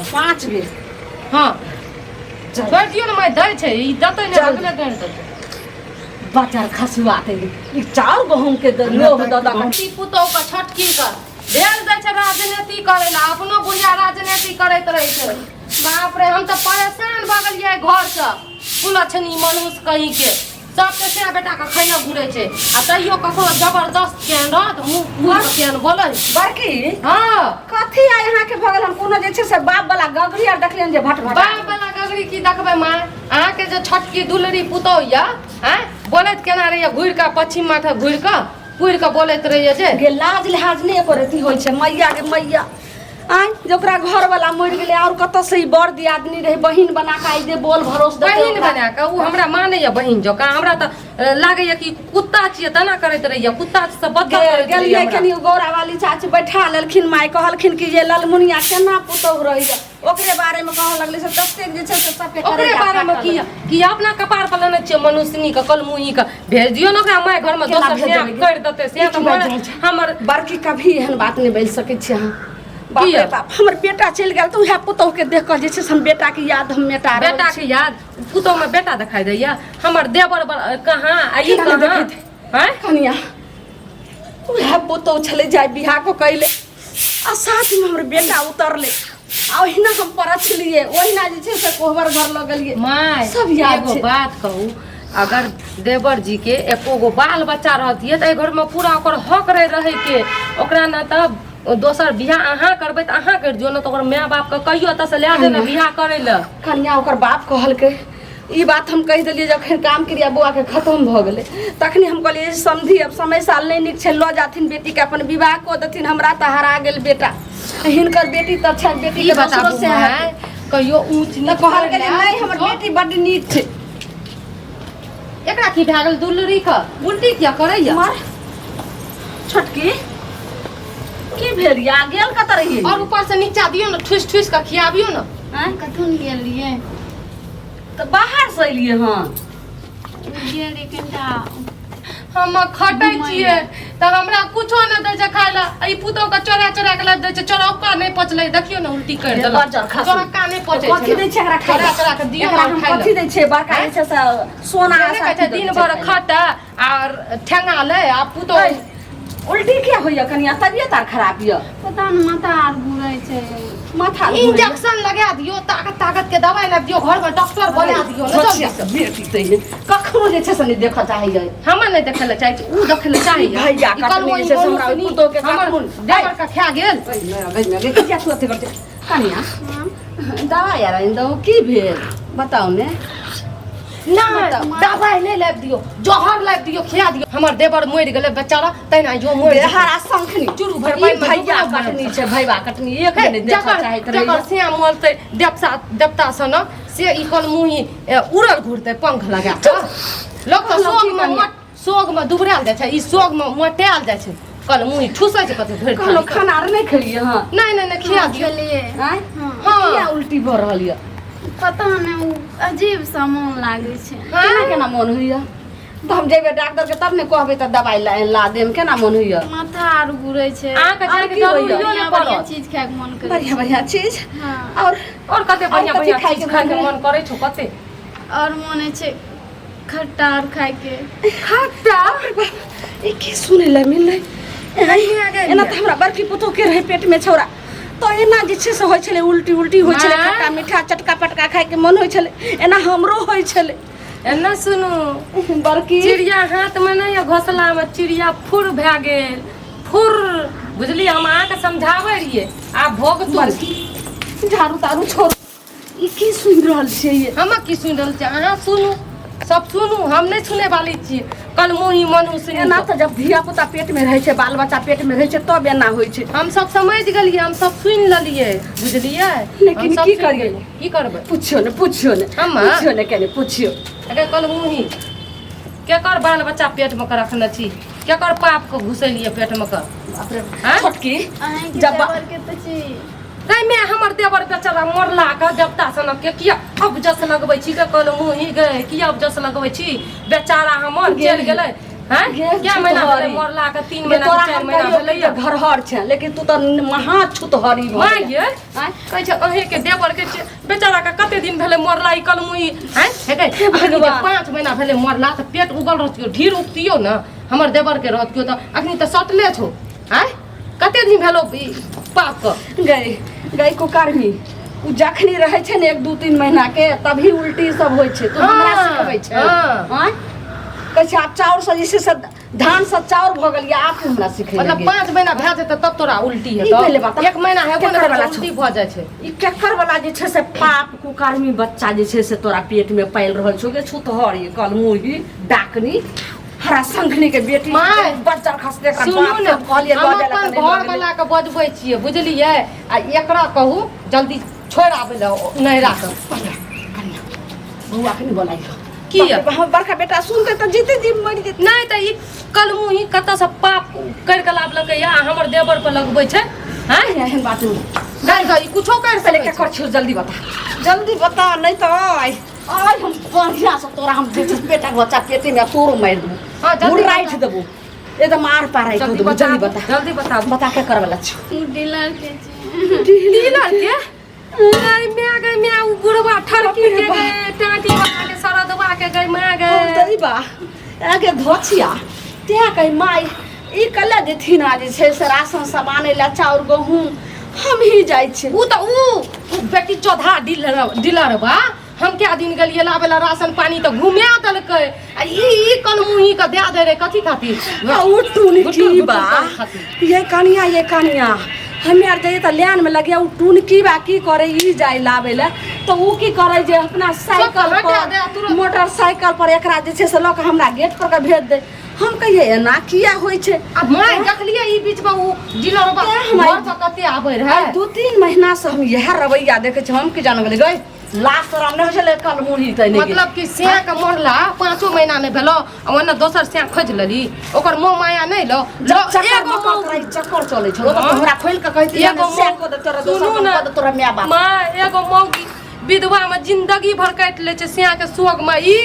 5 बेर। हँ, छोड़ि दियौ ने माय, दै छै ई, देतै ने। चल। अगले गणि देतै। बचर खसुआ ते ई चाउर गहूम के लोभ दऽ दऽ कऽ। ई पुतोह के छोटकी के भेज दै छै राजनीति करै लए, अपनो बुढ़िया राजनीति करैत रहै छै। बाप रे, हम तऽ परेशान भऽ गेलियै घरसँ। कुलक्षणी मनुष्य कहीं के सबके से बेटा के खैना घुरै छै आ तैयो ककरो जबरदस्त केहन रहत, मुँह मुँह के केहन बोलै। बड़की। हँ। कथी आइ अहाँके भऽ गेल हन? कोनो जे छै से बाप वाला गगरी आर देखलियनि जे भट भट। बाप वाला गगरी की देखबै माँ? अहाँके जे छोटकी दुलरी पुतोह यऽ, आँय, बोलैत केना रहैया? घुरि कऽ पश्चिम माथे घुरि कऽ पुरि कऽ बोलैत रहैया जे गे, लाज लिहाज नहि एको रति होइ छै? मैया गे मैया, आँय, जे ओकरा घरवाला मरि गेलै आओर कतऽ से ई बड़ दियादनी रहै, बहिन बना कऽ आइ जे बोल भरोस देतै बहिन ओकरा। बना कऽ ओ हमरा मानैया बहिन जकाँ? हमरा तऽ लागैया कि कुत्ता छियै तेना करैत रहैया, कुत्ता से बदला करैत रहैया। गेलियै हमरा। कनि गौरा वाली चाची बैठा लेलखिन, माय कहलखिन कि जे ललमुनिया केना पुतोहु रहैया, ओकरे बारे में कहऽ लगलै से ततेक जे छै से सबके ओकरे करेजा बारे में फाटल। की की अपना कपार पर लेने छियै मनुष्यनी के, कलमुही के भेज दियौ ने ओकरा माय घर में। केना दोसर भेजबै से गे? कर देतै से ई तऽ की बात जाइ छै? हमर बड़की, कभी एहन बात नहि बाजि सकै छी अहाँ। बाप रे किया? बाप, हमर बेटा चलि गेल तऽ उएह पुतोहु के देख कऽ जे छै से हम बेटा के याद हम मेटा रहल बेटा छी। के याद पुतोह में बेटा दिखाई दैया? हमर देवर कहाँ आ ई केना नहि कहाँ? देखैत? आँय? कनिया, उएह पुतोहु छलै जाय बियाह कऽ कैले आ साथमे हमर बेटा उतरलै आ ओहिना हम परछलियै, ओहिना जे छै से कोहबर घर लऽ गेलियै। माय, सब याद एगो छै। बात कहू, अगर देवर जी के एको गो बाल बच्चा रहतियै तऽ एहि घरमे पूरा ओकर हक रहे रहै के ओकरा। ने तऽ दोसर बियाह अहाँ करबै तऽ अहाँ करि दियौ, ने तऽ ओकर माय बापके कहियो एतऽ से लए दे ने बियाह करै लए। कनिया, ओकर बाप कहलकै, ई बात हम कहि देलियै। जखन काम क्रिया बौआके खतम भऽ गेलै तखनी हम कहलियै जे समधि, अब समय साल नहि नीक छै, लऽ जाथिन बेटीके, अपन विवाह कऽ देथिन। हमरा तऽ हरा गेल बेटा, हिनकर बेटी तऽ छनि, ई बेटीके दोसरो बताबू से माय, कहियो ऊँच तऽ नीच कहलकै जे करै लए नहि, हमर बेटी बड्ड नीक छै। एकरा की भए गेल दुलरी के? उल्टी किया करैया? मार छोटकी, की भेल या? गेल कतऽ रहियै? और ऊपर से नीचा दियौ ने, ठुसि ठुसि कऽ खियाबियौ ने। आँय? कतहु नहि गेल रहियै। तऽ बाहर से एलियै हन? गेल रहियै कनिटा। हम खटै घुमै छियै तऽ हमरा कुछो नहि दै छै खाय लए, आ ई पुतोह के चोरा चोरा के लाबि दै छै। चोरौका नहि पचलै, देखियौ ने, उल्टी करि देलक। बजर खसू। चोरौका नहि पचै कथी छै। दै छै एकरा खाय चोरा चोरा के दियौ एकरा? ने हम खाय कथी लए। दै छै? बड़का जे छै से सोना जे नहि कहै छै, दिन भरि खटै आर ठेंगा लै आ पुतोह। ऐ, उल्टी किया होइया कनिया? तबियत आर खराब यऽ? पता नहि, माथा आर घुरै छै। माथा घुरैया? इंजेक्शन लगा दियौ, ताकत ताकत के दवाई लाबि दियौ, घर में डॉक्टर बना दियौ ने जल्दी से। बेटी तैने कखनो जे छै से नहि देखऽ चाहैया। हम नहि देखै लए चाहै छी, उ देखै लए चाहैया। भैया ई कटनी कलमोही जे छै से हमरा मनुष्य पुतोह के हमर कखनो देवर के खा गेल। किया तू अथी करतै? कनिया, दवाइ आर आनि दहु? की भेल बताउ ने। नहि, दवाइ नहि लाबि दियौ, जहर लाबि दियौ, खिया दियौ। हमर देवर मरि गेलै बेचारा, तहिना इहो मरि जेतै। हरा शंखनी चुरू भरि ई पानिमे भैया डुबलो मरल। कटनी छै, भैया कटनी एक हे, नहि देखऽ जकर चाहैत जकर रहैया। श्याम मलतै देवता देवता सनक से ई कल मुही उड़ल घुरतै पंख लगा कऽ। लोक तऽ कहलहुँ की सोगमे कनिया? सोगमे दुबरायल जाइ छै, ई सोगमे मोटायल जाइ छै। कल मुही ठुसै छै कतौ भरि कहलहुँ थारी कऽ। खाना आर नहि खेलियै हँ? नहि नहि नहि, खिया दियौ। खेलियै। आँय? हँ। हँ। किया उल्टी भऽ रहल यऽ? पता नहि, ओ अजीब सा मोन लागै छै। केना केना मोन होइया? तऽ हम जेबै डॉक्टर के तब ने कहबै, तऽ दवाइ ला ला देम। केना मोन होइया? माथा आर घुरै छै। अहाँके आर जाइके की होइया? जरूरियो बढ़िया नहि बढ़िया पड़त। चीज खायके मन करै बढ़िया बढ़िया चीज? छै। हँ। और और कते बढ़िया कथी बढ़िया खायके चीज खायके मन मन करै छौ, कते? और मोन होइ छै खट्टा आर खायके। खट्टा? ई की सुनै लए मिललै? एना तऽ हमरा बड़की पुतोह के रहै पेट में छौड़ा, तऽ एना जे छै से होइ छलै, उल्टी उल्टी होइ छलै। माँ? खट्टा मीठा चटका पटका खायके मन होइ छलै, एना हमरो होइ छलै। एना सुनू। बड़की। चिड़िया हाथ में नहीं है, घोसला में चिड़िया फुर भए गेल, फुर। बुझलियै? हम अहाँके समझाबै रहियै, आब भोगतू। बड़की, झाड़ू ताड़ू छोड़, ई की सुनि रहल छियै ये? हम की सुनि रहल छियै? अहाँ सुनू, सब सुनू, हम नहि सुनै वाली छियै। कल मुही मनु सुनि। एना तऽ जब धिया पुता पेट में रहै छै, बाल बच्चा पेट में रहै छै, तब एना होइ छै। हम सब समझ गेलियै, हम सब सुनि लेलियै, बुझलियै? लेकिन हम सब की सुनि करियै? गेलियै। की करबै? पुछियौ ने, पुछियौ ने। हम? पुछियौ ने, कनि पुछियौ। अगर कल मुही केकर बाल बच्चा पेट में के रखने छी? केकर पाप के घुसेलियै पेट में के? बाप रे। आँय? छोटकी। अहाँके जब देवर के तऽ छी। नहीं मैं हमर देवर बेचारा मरला के देवता सनक के किया अबजस लगबै छी के? कहल मुही गए, किया अबजस लगबै छी? बेचारा हमर चलि गेलै। हैं गे क्या महीना भेलै छुतहरी। मरला के 3 ये महीना तोरा के 4 हम महीना कहियो भेलै कि तऽ घरहर छै लेकिन तू तऽ महा छुतहरी भऽ माय गेल। गे आँय? कहै छै अहें के देवर के छै बेचारा के कते दिन भेलै मरला ई कलमुही हैं हे गै अखनी जे भगवान। 5 महीना भेलै मरला तऽ पेट उगल रहतियो ढीर उगतियो ने हमर देवर के रहतियो तऽ अखनी तऽ सटले छौ आँय कते दिन भेलो ई पाप के गई गई कुकर्मी उ जखनी रहै छै ने 1 2 3 महीना के तभी उल्टी सब होइ छै तू हमरा हाँ, सिखबै छै हाँ। आँय? कहै छै आब चाउर से जे छै से धान से चाउर भऽ गेल या आब तू हमरा सिखै मतलब लगे 5 महीना भए जेतै तब तोरा उल्टी ई हेतौ पहिले बता। 1 महीना हेबो केकर ने वाला तऽ उल्टी भऽ जाइ छै ई केकर वाला जे छै से पाप कुकर्मी बच्चा जे छै से तोरा पेट में पालि रहल छौ गे छुतहरी कलमुही डाकनी हरा शंखनी के बेटी माय, बच्चा खसते एकर सुनू बाप ने के कहलियै हम लऽ जाय अपन लए तऽ नहि लऽ घर गेलै। वाला के बजबै छियै बुझलियै आ एकरा कहू जल्दी छोड़ि आबै लए नैहरा के कनिया, बौआ के नहि बोलाइयो किया? बाप रे, हमर बड़का बेटा सुनते तऽ जीते जी मरि जेतै नहि तऽ ई कलमुही कतऽसँ पाप करि कऽ लाबलकै या हमर देवर पर लगबै छै हैं एहन बात नहि नहि तऽ ई कुछो करि पहिले सकै छै केकर छियौ जल्दी बता जल्दी बता नहि तऽ आइ आइ हम बढ़िया से तोरा हम जे छै पेटक बच्चा पेटे में तोरो मारि देबो हाँ, जल्दी मुड़ बता। राखि देबो एकदम आर पार राखि जल्दी देबो जल्दी बताबू बता जल्दी बताबू बता के करवला छौ डीलर के छै डीलर के अरे माय गै माय उ बुढ़वा ठरकी के गए टाटी वाला के सरदवा के गए माय गए हम तऽ ई बा आगे धोछिया तें कही माय ई कल्ला देथिन आ जे छै से राशन सब आनै लए चाउर गहूँम हम ही जाइ छियै उ तऽ उ उ बेटी चौधा डीलर डीलर बा हम क्या दिन गेलियै लाबे ला राशन पानी तऽ घुमा देलकै आ ई ई कनमुही के दए दे रे कथी खातिर आ उ टुनकी गुटुर गुटुर बा करै खातिर। ये कनिया ये कनिया हमे आर जाइए तऽ लाइन में लगिया उ टुनकी बा की करे ई जाय लाबे ला तऽ उ की करे जे अपना साइकिल हटा दे, पर तुरंत। मोटरसाइकिल पर एकरा जे छै से लऽ कऽ हमरा गेट पर के भेज दे हम कहिए एना किया होइ छै आ माय देखलियै ई बीच में उ डीलर बा तें हम घर पर कते आबै रहै आइ 2 3 महीना से हम इएह रवैया देखै छी हम की जान गेलै गई लाज शरम नहि होइ छलै कल मुही तऽ नहि मतलब कि सैं के मरला 5 महीना नहि भेलो आ ओने दोसर सैं खोजि लेली ओकर मोह माया नहि लो जब चक्कर एगो मकर मौगी- करै चक्कर चलै छौ हाँ। हमरा खोलि कऽ कहती एगो सैं कऽ दे तोरा दोसर सुनू ने कऽ दे तोरा माय बाप माँ एगो मौगी विधवा में जिंदगी भर काटि लै छै सैं के शोक में ई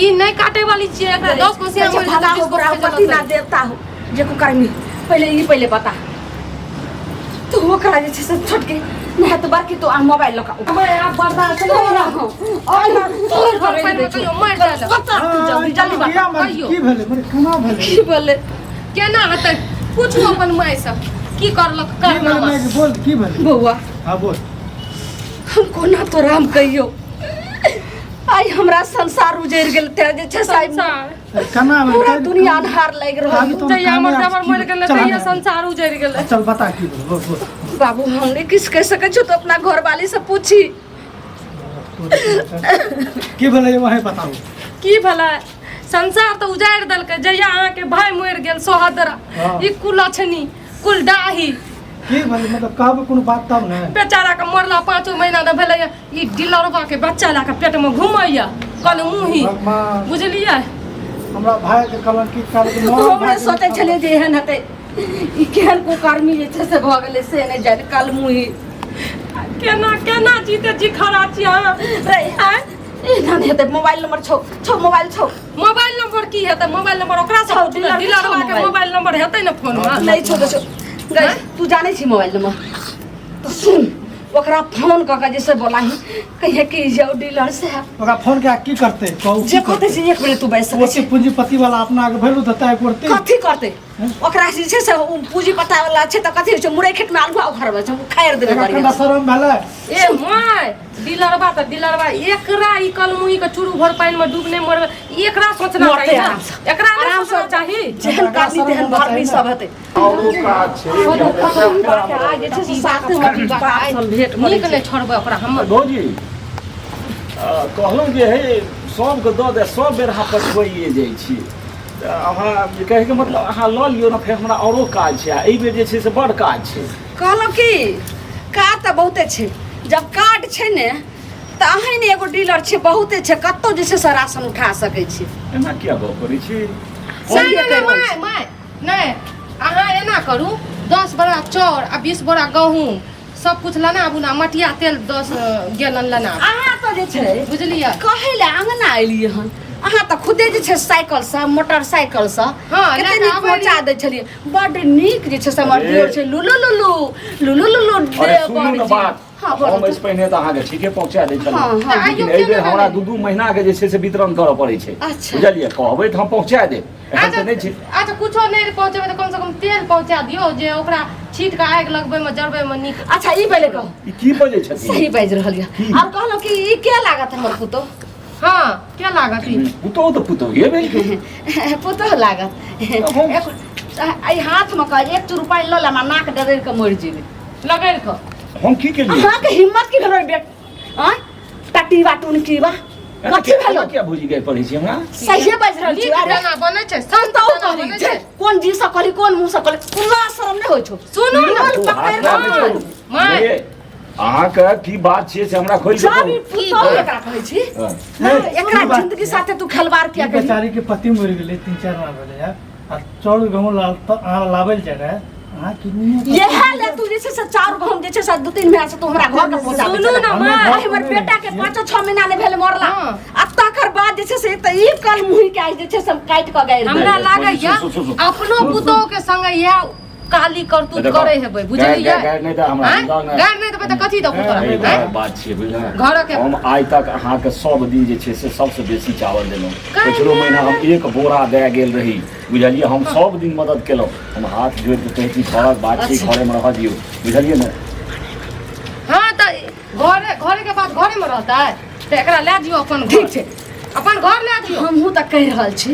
ई नहि काटे वाली छियै एकरा 10 गो सैं मरि भला जेतै, हो 20 गो बुरा हो खोजि पति ना लेतै। देवता हो जे कुकर्मी पहिले ई पहिले बता तू ओकरा जे छै से छोटके नहि तऽ बड़की तो आ मोबाइल लऽ कऽ माय आब बर्दाश्त नहि तोरा होइए। हम तोहर घर घर पर दै कहियो मरि जाय लए। बता तू जल्दी जल्दी बता किया मर- कहियो। की भेलै मरे केना भेलै की बोले केना हेतै पूछू अपन माय से की करलक की भेलै करनामा माय के बोल की भेलै बौआ हाँ बोल हम कोना तोरा हम कहियो आइ हमरा संसार उजड़ि गेल तें जे छै से आइ संसार अरे केना भेलै पूरा दुनिया अन्हार लागि रहल आगे तो जहिया हमर कामयाब देवर की मरि गेलै चल, तहिया आगे। संसार उजड़ि गेलै चल बता की भेलै बोल बोल बाबू हम नहि किछु कहि सकै छियौ तऽ अपना घरवाली से पूछी की भेलै वही बताबू की भेलै संसार तऽ उजाड़ि देलकै जहिया अहाँके भाय मरि गेल सोहदरा हाँ। ई कुलक्षणी कुलडाही की भेलै मतलब कहबै कोनो बात तब ने बेचारा के मरला 5 महीना नहि भेलै ई डिलरवा के बच्चा लए कऽ पेट में घुमैया कलमुही भगवान बुझलियै हमरा भाई के कलंकित कर के मोर हमरे भाई के सोचै छलियै जे एहन हेतै ई केहन कुकर्मी जे छै से भऽ गेलै से नहि जानि कलमुही केना केना जीते जी खड़ा छी अहाँ रे आँय? एना नहि हेतै मोबाइल नंबर छौ छौ मोबाइल छौ मोबाइल नंबर की हेतै मोबाइल नंबर ओकरा से छौ, पूछू ने डीलर के डीलरवा छौ के मोबाइल। मोबाइल नंबर हेतै ने फोन में नहि छौ तऽ छौ गै तू जानै छी मोबाइल नंबर तऽ सुन ओकरा फोन कऽ के जे से बोलाही कहिए कि जाउ डीलर साहब ओकरा फोन के की करतै कहू जे कहतै से एक मिनट तू बैस सकै ओते छी पूंजीपति वाला अपना के भेलू तऽ तय करतै कथी करतै ओकरा जे छै से ओ पूंजी पता वाला छै तऽ कथी होइ छै मुरई खेतमे आलू उखाड़बै छै उखाड़ि देबै एकरा बढ़िआँ कनिटा शरम भेलै ए my डीलरवा तऽ डीलरवा एकरा ई कलमुही के चूरू भर पानि में डूबने मरबे एकरा सोचना मरतै चाही ना आराम से। एकरा नहि आराम से। सोचना चाही जेहन करनी तेहन भरनी सब हेतै औरो काज छै आ जे छै से साथे मे बाप सब भेट करै नीक छै नहि छोड़बै ओकरा हम भौजी कहलहुँ जे हे सबके दऽ दे सब बेर अहाँ पछुआइए जाइ छी तऽ अहाँ कहैके मतलब अहाँ लऽ लियौ ने फेर हमरा औरो काज छै आ एहिबेर जे छै से बड़ काज छै कहलहुँ की काज तऽ बहुते छै जब कार्ड छै ने तऽ अहीं ने एगो डीलर छै बहुते छै कतहु जे छै से राशन उठा सकै छी एना किया गप करै छी नहि नहि नहि माय माय नहि अहाँ एना करू 10 बोरा चाउर आ 20 बोरा गहूँम सब कुछ लेने आबू ने, मटिया तेल 10 गैलन लेने आबू। अहाँ तऽ जे छै बुझलियै? कहै लए अङ्गना एलियै हन, अहाँ तऽ खुदे जे छै साइकिलसँ मोटरसाइकिलसँ हँ, कते लए कऽ नीक आबै पहुँचा दै छलियै। बड्ड नीक जे छै से हमर अरे। दियोर छै लुलु लुलु लुलु लुलु। अरे सुनू ने बात, हाँ, हम बोलू। एहिसँ पहिने तऽ अहाँके ठीके पहुँचा दै हाँ, छलहुँ, हाँ। लेकिन आइयो एहि बेर केना हमरा भेलै? 2-2 महीना के जे छै से वितरण करऽ पड़ै छै। अच्छा। बुझलियै? कहबै तऽ हम पहुँचा देब, एहन तऽ नहि छै। अच्छा, कुछो नहि पहुँचेबै तऽ कमसँ कम तेल पहुँचा दियौ जे ओकरा छीट कऽ आगि लगबैमे जरबैमे नीक। अच्छा, ई पहिले कहू। ई की बजै छथिन? सही बाजि रहल यऽ। की? आर कहलहुँ कि ई के लागत हमर पुतोह? हँ, के लागत ई? पुतोह तऽ पुतोहे भेल की। पुतोह लागत। एहि हाथमे कह 1 रुपैआ लऽ लेम आ नाक डरेर कऽ मरि जेबै। लगड़ि कऽ। हम की केलियै? अहाँके हिम्मत की भेल बेट? आँय टटीवा टुनकीवा एना कथी किया भेलो? एना किया भौजी गारि पढ़ै छी हमरा? सहिए बाजि रहल छी। नीक अरे दाना बनै छै, संत तो दाना कहली बनै जे छै। कोन जी से कहली, कोन मुँह से कहली, कोनो शरम नहि होइ छौ। सुनू ने। मोन तू पकड़ि हाथ नहि कऽ छोड़ू। माय। ये, अहाँके की बात छियै से हमरा खोलि कऽ जब ई कहू। पुतोह एकरा कहै छी, हाँ। एकरा ई बात जिंदगी साथे तू खेलवाड़ किया ई केलही? बेचारी के पति मरि गेलै, 3-4 महीना भेलै यार, आ चाउर गहूँ लाल तऽ अहाँ लाबै लए जाइ रहै, अहाँ किनी इएह ले तू जे छै से चाउर गहूँम जे छै से 2-3 महीना से तू हमरा घर के पहुँचा सुनू ने हमे माय। घर आ हमर बेटा के 5-6 महीना नहि भेल मरला, हाँ। आ तकर बाद जे छै से तऽ ई कल मुही के आइ जे छै से हम काटि कऽ गाड़ि हमरा देबै। लागैया सुनू, सुनू, सुनू। अपनो पुतोह के संगे इएह काली करतूत देखो, करै हेबै, बुझलियै? गारि- गारि नहि दे हमरा, आँय? बुझलहुँ ने? गारि नहि देबै तऽ कथी देबौ तोरा? एहि आँय? बड़ा बात छियै, बुझलहुँ? घरके- हम आइ तक अहाँके सब दिन जे छै से सबसँ बेसी चावल देलहुँ। काल्हि पिछलो महीना हम 1 बोरा दए गेल रही, बुझलियै? हम सब दिन मदद केलहुँ। हम हाथ जोड़ि कऽ कहै छी, घरक बात छै, घरेमे रहऽ दियौ, बुझलियै ने? हँ तऽ घरे घरे के बात घरे में रहतै तऽ एकरा लए जियौ अपन घर। ठीक छै। अपन घर लए जियौ। हमहूँ तऽ कहि रहल छी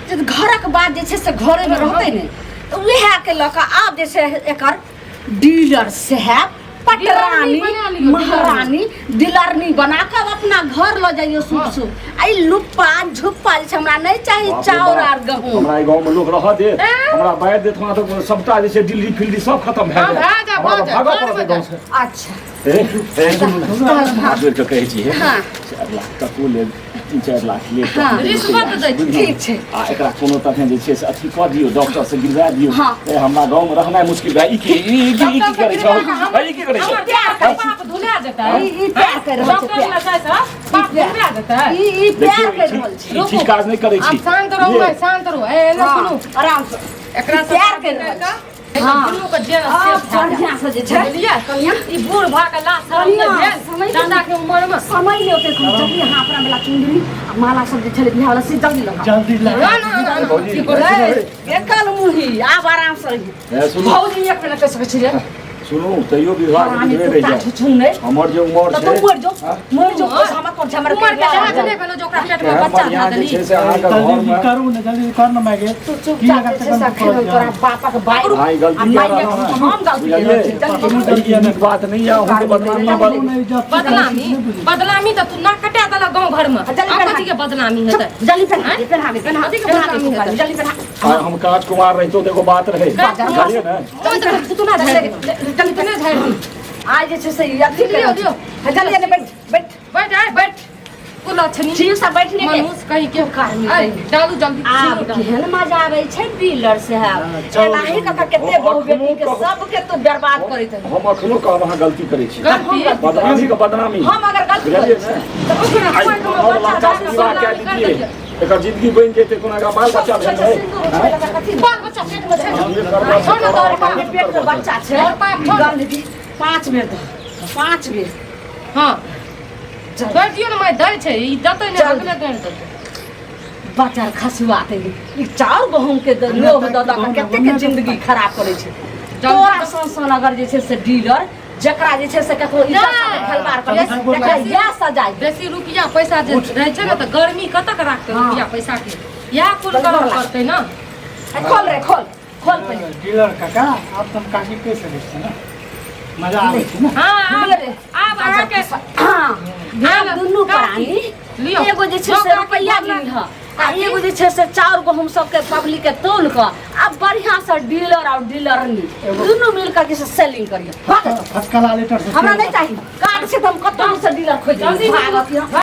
जे घरक बात जे छै से घरेमे रहतै ने, तऽ उएहके लऽ कऽ आब जे छै एकर डीलर साहेब पटरानी डीलरनी बना लियौ, महारानी डीलरनी बना कऽ आब अपना घर लऽ जाइयो सुख सुख। आ ई लुप्पा झुप्पा जे छै हमरा नहि चाही बाप रे चाउर बाप, आर गहूँम। हमरा एहि गाँवमे लोक रहऽ देत? हमरा बाढ़ि देत, हमरा तऽ सबटा जे छै दिल्ली फिल्ली सब खतम भए हँ, जायत। भए जायत, हमरा भए तऽ जायत, भागऽ घर पड़त मे एहि गाँवसँ। अच्छा। ए, ए, सुनू ने, हाथ जोड़ि कऽ कहै छी, हे, हाँ। 4 लाख टको लेब, 3-4 लाख लेब। हाँ। रिश्वत दै छै। ठीक छै। आ एकरा कोनो तरहे जे छै से अथी कऽ दियौ, डॉक्टर से गिरवा दियौ। हाँ। ए, हमरा गाँवमे रहनाइ मुश्किल भए। ई की ई ई की ई की करै छौ? ई की करै छौ? हमर प्यार बाप धुला जेतै। ई ई प्यार करि रहल छै, डॉक्टर प्यार। लग जाइ से बाप धुला जेतै। ई ई प्यार देखियौ, करि रहल छै। ई ठीक काज नहि करै छी। आब शान्त रहू ये, भाइ, शान्त रहू। ए, एना हाँ, सुनू, आराम से एकरा सब प्यार करि रहल छै। हाँ। दुनू के जेल आब से भए जायत। बढ़िआँ से जे छै बुझलियै? कनिया, ई बूढ़ भऽ के लाज शरम कनिया, नहि भेल समय के- दादा के उमर में। समय ले ओते कम जल्दी अहाँ अपना वाला चुंदरी आ माला सब जे छलै बियाह वाला से जल्दी लगाउ। जल्दी ना लगा। ना ना ना, भौजी, की बोलै? एकल मुही आब आराम से रही। ए, सुनू भौजी एक मिनट कहि सकै छी रे? सुनू, तैयो विवाह के रानी बुझबे रहि कुत्ता जाए। छुछुन नहि। हमर जे उमर तऽ छै तू मरि जो, हाँ? मरि जो, पैसा हमर कोन छै, हमर उमर के के लिहाज नहि भेलो जे ओकरा पेट में केहन बच्चा बढ़िआँ धऽ जे देली। छै से अहाँके जल्दी घरमे करू ने, जल्दी कर ने माय गे। तू की चुपचाप लगा जे छै से तखन अखन तोरा बापक बाइ अहाँ ई गलती आ कए माइक रहलहुँ हँ। हम गलती कए रहल छी। बुझलियै? जल्दी ई नीक बात नहि यऽ, अहूँके बदनामी करू ने, इज्जत से बदनामी नहि बुझै। बदनामी तऽ तू नाक कटा देलक गाँव घर में। जल्दी आब पहना। कथी के बदनामी हेतै? जल्दी पहना दे, पहना दे, पहना दे, कथी के पहना दे, बदनामी हेतै? जल्दी पहना। आइ हम काज कुमार रहितो तऽ एगो बात रहै, बुझलियै ने? तू तू ना झाड़ि दे, जल्दी तू ना झाड़ि दे। आइ जे छै से ई अथी लियौ, लियौ। जल्दी जल्दी बैठ बैठ बैठ आइ बैठ कुलक्षणी ठीक से बैठने के मनुष्य कहीं के कार आइ डालू जल्दी आब सीनो डालू। केहन मजा आबै छै डीलर साहब, चल। एनाही कऽ कऽ कते हम बहु बेटी के अखनो कहब- सबके तू बर्बाद करैत हन। हम अखनो कहब अहाँ गलती करै छी। गलती? बदनामी के बदनामी। हम अगर गलती बुझलियै करै ने? छी तऽ ओकरा आइ कोइ नौ बच्चा लाख दऽ के विवाह कऽ कए दितियै, एकर जिंदगी बनि जेतै, कोनो एकरा बाल बच्चा भेल रहै? सिन्दूर उठबै लए कथी? बाल बच्चा पेट में छै। हम जे करबऽ से छोड़ ने करब, तोहर हम बाप नहि पेट में करबऽ। बच्चा छै। और पाप छोड़। गंदगी 5 बेर दऽ, 5 बेर। हाँ चल। छोड़ि दियौ ने माय, दै छै ई देतै नहि, चल। अगले गणि देतै। बच्चा खसुआ ते ई चाउर गहूँम के लोभ दऽ दऽ कऽ कते के जिंदगी खराब करै छै। तोरा सन सन अगर जे छै से डीलर जकरा जे छै से ककरो इज्जत साथे खिलवाड़ करै छै, नहि। तकरा इएह सजाय देत। बेसी रुपया पैसा जे रहै छै ने तऽ गर्मी कतक राखतै हाँ। रुपया पैसा के? इएह कुल करऽ पड़तै ने। आ खोल रे, खोल खोल पहिले। डीलर काका, आब तऽ हम काकी कहि सकै छियै ने, मजा आबै छै ने। हाँ आब ले रे। आब अहाँके हाँ, आब दुनू प्राणी लियौ। एगो जे छै लऽ से काकी, रुपैआ बोला। गिन आ एगो जे छै से चाउर गहूँम सबके पब्लिक के तौल कऽ आ बढ़िआँ से डीलर और डीलरनी दुनू मिल कऽ जे छै सेलिंग करियौ। भाग। फटकला लीटर से हमरा नहि चाही, कार्ड छै तऽ हम कतहु से डीलर खोजि जल्दी लेब। भागत।